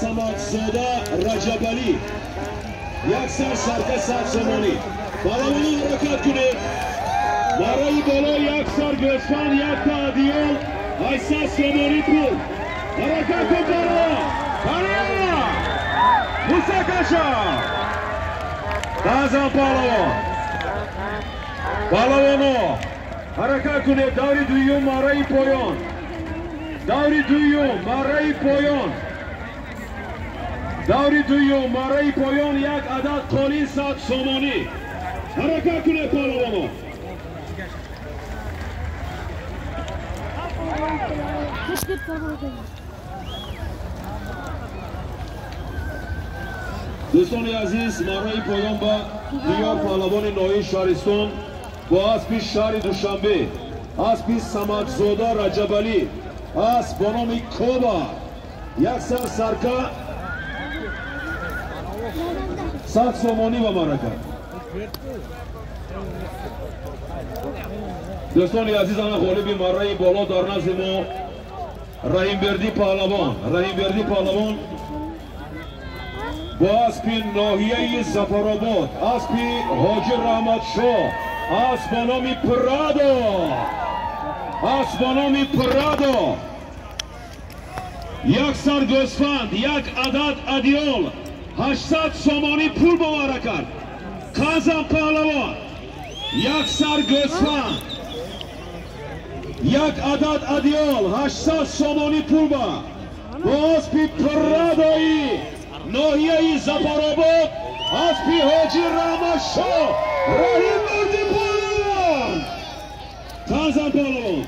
Самадзода Раҷабалӣ, як сар сарка 100 сомонӣ. Паҳлавонон, ҳаракат кунед. Барои боло як сар гӯсфанд, якта адиёл, 800 сомонӣ пул. Ҳаракат кун, паҳлавон! Қания! Муса каша! Баъзан паҳлавон. Паҳлавоно, ҳаракат кунед. Даври дуюм, марраи поён. Даври дуюм, марраи поён. Даври дуюм, марраи поён, як адад қолин 100 сомонӣ. Ҳаракат кунед, паҳлавоно. Дӯстони азиз, марраи поён ба диёр паҳлавони ноҳияи Шаҳристон бо аспи шаҳри Душанбе, аспи Самадзода Раҷабалӣ, асп бо номи Коба, як сар сарка 100 сомонӣ ба маърака. Дӯстони азиз, ана ғолиби марраи боло дар назди мо Раҳимбердӣ паҳлавон. Раҳимбердӣ паҳлавон бо аспи ноҳияи Зафаробод, аспи Ҳоҷи Раҳматшоҳ, асп бо номи Прадо, асп бо номи Прадо, як сар гӯсфанд, як адад адиёл, 800 сомонӣ пул бовара кард. Қазам, паҳлавон! Як сар гӯсфанд, як адад адиёл, 800 сомонӣ пул бо аспи Прадои ноҳияи Зафаробод, аспи Ҳоҷи Раҳматшоҳ, Раҳимбердӣ паҳлавон. Қазам, паҳлавон!